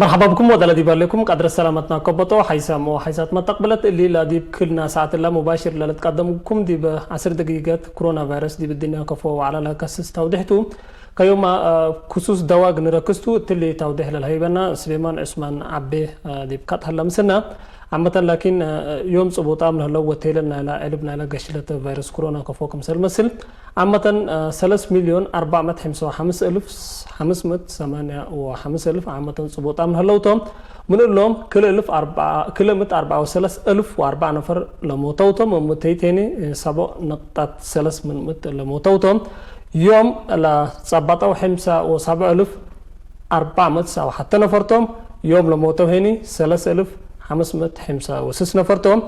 مرحبا بكم ودلدي بالكم قدر السلامتنا كبطو حيسام وحيسات ما تقبلت اللي لا ديب كلنا ساعة الله مباشر للتقدمكم ديب عصر دقيقة كورونا فيروس ديب الدنيا كفو وعلى لا كسس توضيحتو كيوم كسوس دواق نركستو تلي توضيح للهيبنا سليمان عثمان عبي ديب كات هلا مسنا عامة لكن يوم صبوت أمن هلا وتيلنا لا علبنا لا قشلة فيروس كورونا كفو كمسل مسل ዓመተን ሰለስተ ሚልዮን ኣርባዕመት ሓምሳ ወሓምስ እልፍ ሓምስመት ሰማንያ ወሓምስ እልፍ ዓመተን ጽቡጣም ህለውቶም ምንእሎም ክልእልፍ ክልእምት ኣርባዓ ወሰለስ እልፍ ወኣርባዓ ነፈር ለሞተውቶም እምተይቴኒ ሰቦ ነቅጣት ሰለስ ምንምት ለሞተውቶም ዮም ለጸባጣው ሓምሳ ወሳብዕ እልፍ ኣርባዕመት ሰብዓ ሓተ ነፈርቶም ዮም ለሞተው ሄኒ ሰለስ እልፍ ሓምስመት ሓምሳ ወስስ ነፈርቶም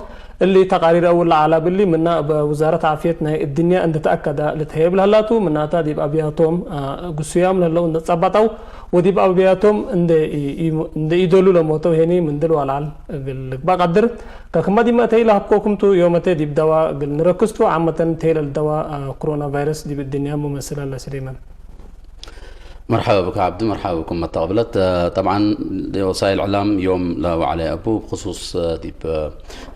እሊ ተቃሪረ እውን ለዓላ ብሊ ምና በውዛረት ዓፍየት ናይ እድንያ እንደተኣከዳ ልትሀየብ ለህላቱ ምናታ ዲብ ኣብያቶም ጉሱያም ለህለው እንደተጸባጣው ወዲብ ኣብያቶም እንደ ኢደሉ ለሞተው ሄኒ ምንድል ዋልዓል እግል ልግባ ቀድር ከክማ ዲመእተይ ለሀብኮኩምቱ ዮመተ ዲብ ደዋ እግል ንረክስቱ ዓመተን ተይለል ደዋ ኮሮና ቫይረስ ዲብ እድንያ ሙመስላ ለስሌመን مرحبا بك عبد، مرحبا بكم متقبلت. آه، طبعا وسائل الإعلام يوم لا وعلى أبو بخصوص آه، ديب آه،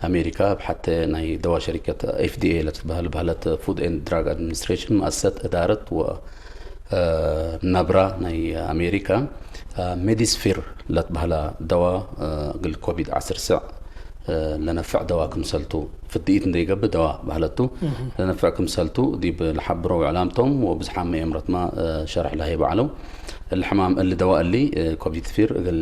أمريكا بحتى ناي دوا شركة F D A لتبهل بهلت Food and Drug Administration مؤسسة إدارة و آه، نبرة ناي أمريكا آه، ميديسفير لتبهلا دوا آه، قل كوفيد عسر سع ለነፍዕ ደዋ ክምሰልቱ ፍድኢት እንደይገብእ ደዋ ባህለቱ ለነፍዕ ክምሰልቱ ዲብ ለሓብሮ ውዕላምቶም ወብዝሓም የምረትማ ሸርሕ ለሃይቡ ዓለው። እሊ ሕማም እሊ ደዋ እሊ ኮቪድ ፊር እግል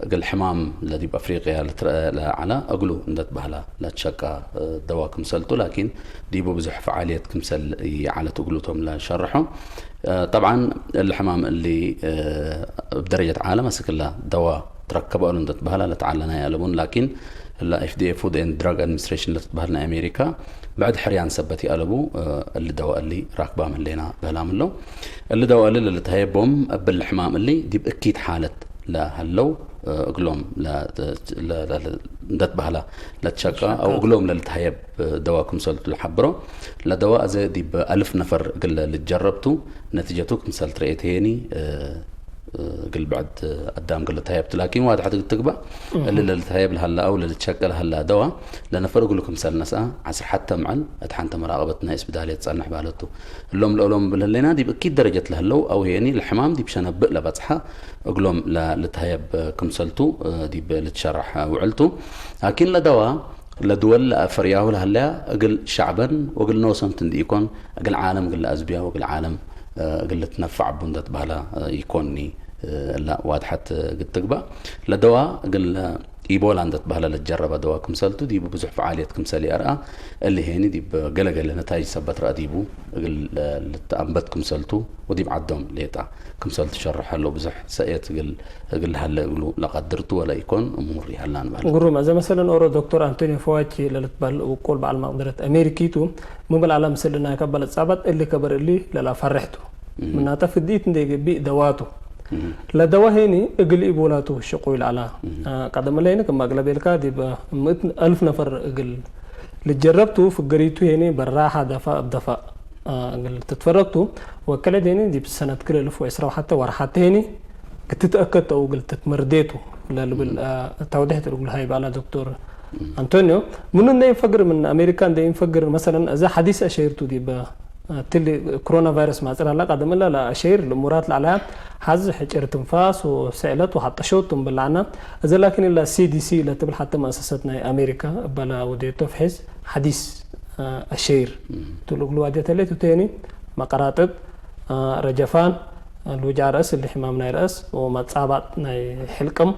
እግል ሕማም ለዲብ ኣፍሪቅያ ለትረአ ለዓላ እግሉ እንደት ባህላ ለትሸቃ ደዋ ክምሰልቱ ላኪን ዲቡ ብዙሕ ፈዓልየት ክምሰል ዓለት እግሉቶም ለሸርሖ ጠብዓን እሊ ሕማም እሊ ብደረጀት ዓለም ኣስክላ ደዋ ትረከበሉ እንደትበህላ ለተዓለና ይኣለቡን ላኪን እላ F D A Food and Drug Administration ለትበህል ናይ ኣሜሪካ ብዕድ ሕርያን ሰበት ይኣለቡ እሊ ደዋ እሊ ራክባ ምህሌና በህላም ኣሎ። እሊ ደዋ እሊ ለልትሃየቦም እብል ሕማም እሊ ዲብ እኪት ሓለት ለሀለው እግሎም እንደትበህላ ለትሸቃ ኣው እግሎም ለልትሃየብ ደዋ ክምሰልቱ ለሓብሮ ለደዋ እዘ ዲብ ኣልፍ ነፈር እግል ልጀረብቱ ነቲጀቱ ክምሰል ትረኤት ሄኒ ግል ብዕድ ኣዳም ግል ተሃየብቱ ላኪን ዋድሐት ግትግባእ እሊ ለልትሃየብ ለሃላ ኣው ለልትሸቀ ለሃላ ደዋ ለነፈር እግሉ ክምሰል ነስኣ ዓስር ሓተ ምዕል እት ሓንተ መራቀበት ናይ እስብዳልየ ትጸንሕ ባለቱ እሎም ለእሎም ብልህሌና ዲብ እኪት ደረጀት ለህለው ኣው ሄኒ ለሕማም ዲብ ሸነብእ ለበጽሐ እግሎም ለልትሃየብ ክምሰልቱ ዲብ ልትሸራሕ ውዕልቱ ላኪን ለደዋ ለድወል ለኣፈርያሁ ለሀለያ እግል ሸዕበን ወግል ኖሰንት እንዲኢኮን እግል ዓለም እግል ለኣዝብያ ወግል ዓለም እግል ልትነፋዕ ቡ እንደትበህላ ኢኮኒ እላ ዋድሐት ግትግባእ ለደዋ እግል ኢቦላ እንደትበህላ ለትጀረበ ደዋ ክምሰልቱ ዲቡ ብዙሕ ፈዓልየት ክምሰል ይኣርኣ እሊ ሄኒ ዲብ ገለገለ ነታይጅ ሰበት ረኣ ዲቡ እግል ልትኣንበት ክምሰልቱ ወዲብ ዓዶም ሌጣ ክምሰል ትሸርሕ ኣሎ ብዙሕ ሰእየት እግል እግል ሃለ እግሉ ለቀድርቱ ወለ ይኮን እሙር ይሃላ ንባል ግሩም እዘ መሰለን ኦሮ ዶክተር ኣንቶኒዮ ፈዋቺ ለልትባል ውቁል በዓል መቅደረት ኣሜሪኪቱ ምብል ኣላ ምስልና ከበለ ጻባት እሊ ከበር እሊ ለላ ፈርሕቱ ምናተ ፍዲት እንደ ገቢ ደዋቱ ለደዋ ሄኒ እግል ኢቦላቱ ሽቁ ይልዓላ ቀደም ለይኒ ከማግለቤልካ ዲብ ምእት ኣልፍ ነፈር እግል ልጀረብቱ ፍገሪቱ ሄኒ በራሓ ደፋ እብ ደፋ እግል ትትፈረግቱ ወከለ ዴኒ ዲብ ሰነት ክልልፍ ወዕስራ ወሓተ ወርሓት ዴኒ ክትትአከድ ተው እግል ትትመርዴቱ ለልብል ተውድሕት እግል ሃይባላ ዶክተር ኣንቶኒዮ ምኑ እንደ ይንፈግር ምን ኣሜሪካ እንደ ይንፈግር መሰለን እዛ ሓዲስ ኣሸይርቱ ዲበ ትል ኮሮና ቫይረስ ማጽር ኣላ ቀደም እላ ኣሸይር ልሙራት ላዕላ ሓዝ ሕጭር ትንፋስ ወስዕለት ወሓጠሾት ትንብላዕና እዘ ላኪን ላ ሲዲሲ ለትብል ሓተ መእሰሰት ናይ ኣሜሪካ እበላ ወዴቶ ፍሒዝ ሓዲስ ኣሸይር ትልግሉ ዋዲያ ተለይ ቱቴኒ መቀራጥጥ ረጀፋን ልውጃ ረእስ እሊ ሕማም ናይ ረእስ ወመጻባጥ ናይ ሕልቅም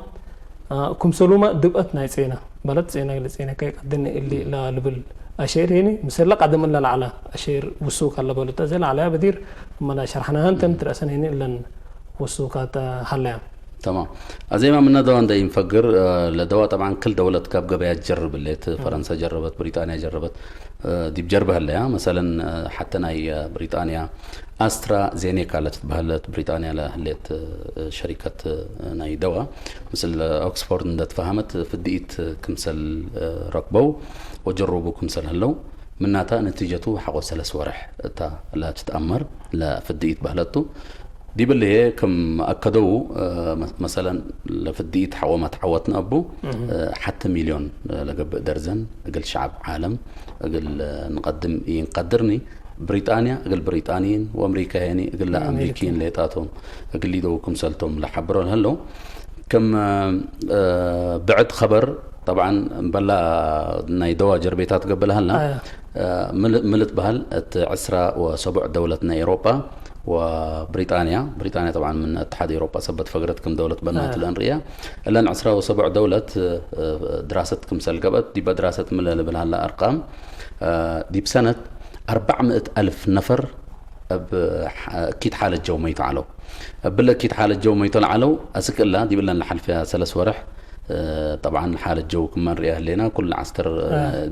ክምሰሉማ ድብአት ናይ ጼና በለት ጼና ለጼና ከይ ቀድኒ እሊ ላ ልብል ኣሸይር ሄኒ ምስለ ቀደም እለ ለዓላ ኣሸይር ውሱ ካለ በሉተ ዘ ለዓላ በዲር እመና ሸርሕና ሃንተን ትረእሰን ሄኒ እለን ውሱ ካተ ሃለያ تمام. أزي ما منا دوان دا ينفقر آه، لدوا طبعا كل دولة كاب قبايا تجرب الليت فرنسا جربت بريطانيا جربت آه، دي بجربها اللي مثلا آه، حتى ناي آه، بريطانيا أسترا زينيكا اللي تتبهلت بريطانيا لهليت آه، شركة آه، ناي دوا مثل آه، أكسفورد دا تفهمت في الدقيت آه، كمسل آه، ركبو وجربوا كمسل هلو مناتا نتيجته حقو ثلاث ورح تا لا تتأمر لا في الدقيت بهلتو ዲብል እየ ከም ኣከደው መሰለን ለፍድኢት ሓቆማ ተዓወትና ኣቡ ሓተ ሚልዮን ለገብእ ደርዘን እግል ሸዓብ ዓለም እግል ንቐድም ይንቀድርኒ ብሪጣንያ እግል ብሪጣንይን ወኣምሪካ ሄኒ እግል ኣምሪኪን ሌጣቶም እግል ሊደው ክምሰልቶም ለሓብሮ ለህለው ከም ብዕድ ኸበር ጠብዓን እምበላ ናይ ደዋ ጀርቤታት ገብልሃልና ምልጥ ባህል እቲ ዕስራ ወሰቡዕ ደውለት ናይ ኤሮጳ ወብሪጣንያ ብሪጣንያ ጠብዓን ምን እትሓድ ኤሮጳ ሰበት ፈግረት ከም ደውለት በናት ለእንርእያ እለን ዕስራ ወሰቡዕ ደውለት ድራሰት ክምሰል ገበት ዲበ ድራሰት ምለ ልብል ሃላ ኣርቃም ዲብ ሰነት ኣርባዕ ምእት ኣልፍ ነፈር እብ እኪት ሓለጀው መይቶ ዓለው እብለ እኪት ሓለጀው መይቶ ለዓለው ኣስክእላ ዲብለን ለሓልፍያ ሰለስ ወርሕ ጠብዓን ሓለጀው ክመ ንርእያ ህሌና ኩል ዓስተር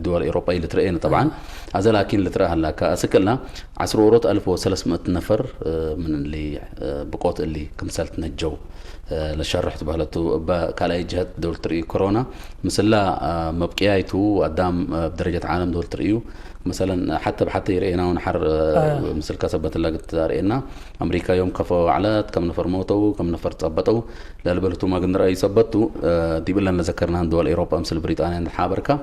ድወል ኤሮጳ እዩ ልትረኤነ ጠብዓን ኣዘ ላኪን ልትረእ ሃላካ ኣስክእላ ዓስር ወሮት ኣልፍ ወሰለስ ምእት ነፈር ምን ሊ ብቆት እሊ ክምሰልት ነጀው ለሸርሕ ትበህለቱ እበ ካልኣይ ጅሀት ዶል ትርእዩ ኮሮና ምስላ መብቅያይቱ ኣዳም ብደረጀት ዓለም ዶል ትርእዩ መሰለን ሓተ ብሓተ ይርእየና እውን ሓር ምስልካ ሰበት ለግት ርእየና ኣምሪካ ዮም ከፈ ዋዕለት ከም ነፈር ሞተው ከም ነፈር ጸበጠው ለልበልቱ ማግን ረአዩ ጸበቱ ዲብለን ለዘከርናን ድወል ኤሮጳ ምስል ብሪጣንያ ንሓበርካ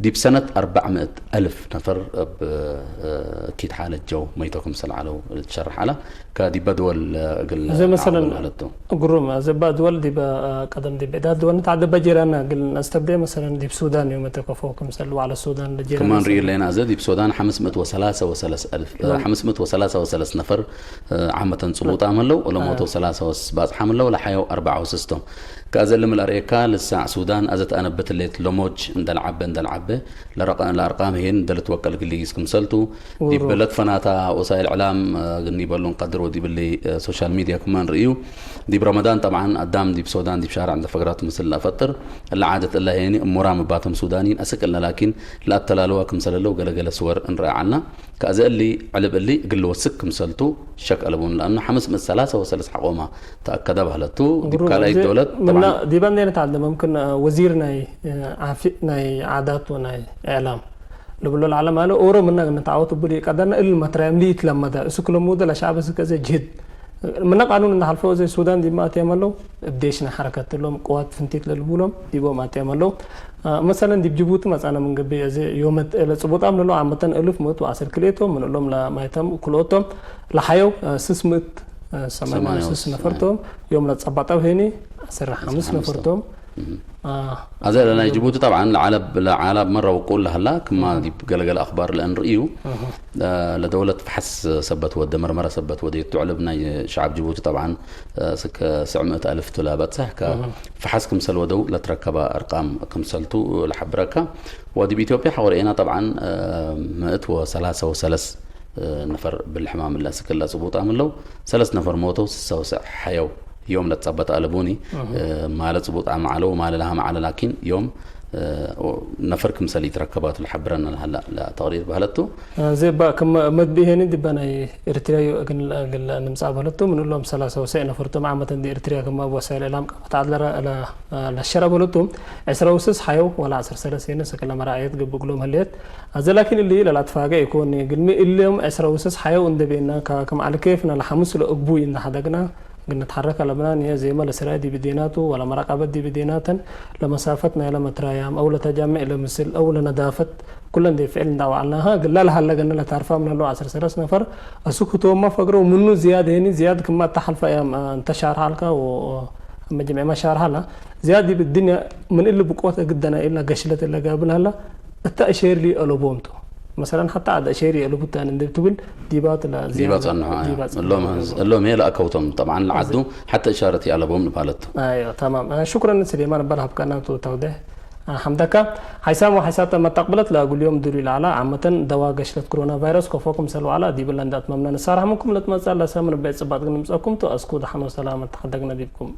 ዲብ ሰነት ኣርባዕ ምእት ኣልፍ ነፈር ኣብ ኪድ ሓለጀው መይቶ ክምሰል ዓለው ትሸርሕ ኣላ ከዲበ ድወል እግል እዚ መሰለን ኣለቶ ግሩም እዚ ባ ድወል ዲበ ቀደም ዲበ ዳ ድወል ንታ ደበ ጀራና ግል ነስተብደ መሰለን ዲብ ሱዳን እዩ መተከፎ ክምሰል ዋዕለ ሱዳን ለጀራና ከማን ሪዩ ለና እዚ ዲብ ሱዳን ሓምስ ምእት ወሰላሳ ወሰለስ ኣልፍ ሓምስ ምእት ወሰላሳ ወሰለስ ነፈር ዓመተን ጽቡጣም ኣለው ሎም መቶ ሰላሳ ወስ ባጽሓም ኣለው ለሓየው ኣርባዓ ወሰስቶም ከዘልም ለርእየካ ልሳዕ ሱዳን ኣዘት ኣነብት ሌት ሎሞጅ እንደልዓበ እንደልዓበ ለኣርቃም ሄን እንደልትወቀል ግልጊስ ክምሰልቱ ዲብ ለትፈናታ ወሳይል ዕላም ግኒ በሉን ቀድር ወዲብሊ ሶሻል ሚድያ ክማን ርእዩ ዲብ ረመዳን ጠብዓን ኣዳም ዲብ ሶዳን ዲብ ሻርዕ እንደ ፈግራት ምስል ለፈጥር እላ ዓደት እላ ሄኒ እሙራ ምባቶም ሱዳኒን ኣስቅለ ላኪን ለኣተላለዋ ክምሰለለው ገለገለ ስወር እንረአ ዓልና ከዚ እሊ ዕልብ እሊ እግል ወስክ ክምሰልቱ ሸክ ኣለቡን ለኣኑ ሓምስ ምእት ሰላሳ ወሰለስ ሓቆማ ተኣከደ ባህለቱ ዲብ ካልኣይ ደውለት ምና ዲበን ኔነት ዓለ መምክን ወዚር ናይ ዓፊ ናይ ዓዳት ወናይ ኢዕላም ልብሎ ለዓለ ማለ ኦሮ ምና ነተዓወት ብል ቀደና እል መትራያም ሊ ይትለመደ እሱ ክለሙደ ለሻዕብ ስከዘ ጅህድ ምና ቃኑን እናሓልፈ ዘ ሱዳን ዲማ ኣትያም ኣለው እብዴሽ ናይ ሓረከት ሎም ቅዋት ፍንቲት ለልቡሎም ዲቦም ኣትያም ኣለው መሰለን ዲብ ጅቡቲ መጻና ምንገቢ እዚ ዮመት ለጽቡጣም ለሎ ዓመተን እልፍ ምእት ወዓስር ክልኤቶም ምንእሎም ለማይተም ክልኦቶም ለሓየው ስስ ምእት ሰማንያ ስስ ነፈርቶም ዮም ለጸባጣብ ሄኒ ዓሰርተ ሓሙስ ነፈርቶም ኣዘ ለናይ ጅቡቲ ጠብዓን ለዓለብ ለዓላብ መራ ውቁል ለሃላ ክማ ዲብ ገለገለ ኣኽባር ለእንርእዩ ለደውለት ፍሓስ ሰበት ወደ መርመራ ሰበት ወደ የትዕልብ ናይ ሸዓብ ጅቡቲ ጠብዓን ስከ ስዕ ምእት ኣልፍ ቱላ በጽሕ ከ ፍሓስ ክምሰል ወደው ለትረከባ ኣርቃም ክምሰልቱ ለሓብረካ ወዲብ ኢትዮጵያ ሓወርኤና ጠብዓን ምእት ወሰላሳ ወሰለስ ነፈር ብልሕማም ለስክላ ጽቡጣም ኣለው ሰለስት ነፈር ሞተው ስሳ ወስዕ ሓየው ዮም ለጸበት ኣለቡኒ ማለ ጽቡጣም ዓለው ማለ ለሃም ዓለ ላኪን ዮም ነፈር ክምሰል ይትረከባቱ ለሓብረና ለሃላ ተቅሪር ባህለቱ ዜባ ከም መድብሄኒ ድባ ናይ ኤርትራዩ እግል ንምጻእ በለቱ ምንሎም ሰላሳ ወሰዕ ነፈርቶም ዓመት እንዲ ኤርትራ ከማ ወሳይል ዕላም ቀበት ዓድለራ ለሸረ በለቱ ዕስራ ውስስ ሓየው ወላ ዓሰርተ ሰለስተ ሰክለ መራዕየት ግብእ ግሎም ህልየት ኣዘ ላኪን እሊ ለላትፋገ ይኮን ግልሚ እልዮም ዕስራ ውስስ ሓየው እንደቤና ከም ዓልኬፍ ናለ ሓሙስ ለእግቡ እንዳሓደግና ግን ንትሓረክ ኣለብና ንየ ዜመ ለስራይ ዲብ ዴናቱ ወላ መራቃበት ዲብ ዴናተን ለመሳፈት ናይለ መትራያም አው ለተጃምዕ ለምስል አው ለነዳፈት ኩለን ዴ ፍዕል እንዳዋዕልናሃ ግላ ለሃለገነ ለታርፋም ለሎ ዓሰርተ ሰለስተ ነፈር አሱ ክቶማ ፈግረው ምኑ ዝያድ ሄኒ ዝያድ ክማ እታ ሓልፋ እያ እንተ ሻርሓልካ መጀምዕማ ሻርሓላ ዝያድ ዲብ ድንያ ምን እሊ ብቆት እግደና ኢልና ገሽለት ለጋብል ሃላ እታ እሸር ሊ አለቦምቶ መሰለን ሓታ ዓደ ሸሪ የለቡታን እንደ ትብል ዲባት ላ ዲባ ጸንሖ እሎም እሎም ሄ ለኣከውቶም ጠብዓን ለዓዱ ሓተ እሻረት ይኣለቦም ንባለቱ ኣዮ ተማም ሽኩረን ስሌማን በል ሃብካና ተውደ ሓምደካ ሓይሳም ወሓይሳተ መጣቅብለት ለጉልዮም ድሉ ይላዕላ ዓመተን ደዋ ገሽለት ኮሮና ቫይረስ ኮፎኩም ሰልዋዕላ ዲብላ እንዳትመምና ንሳራሕ ምንኩም ለትመጻ ለሰምን በይ ጽባጥ ግን ምጸኩም ተኣስኩ ደሓኖ ሰላም ተሓደግና ዲብኩም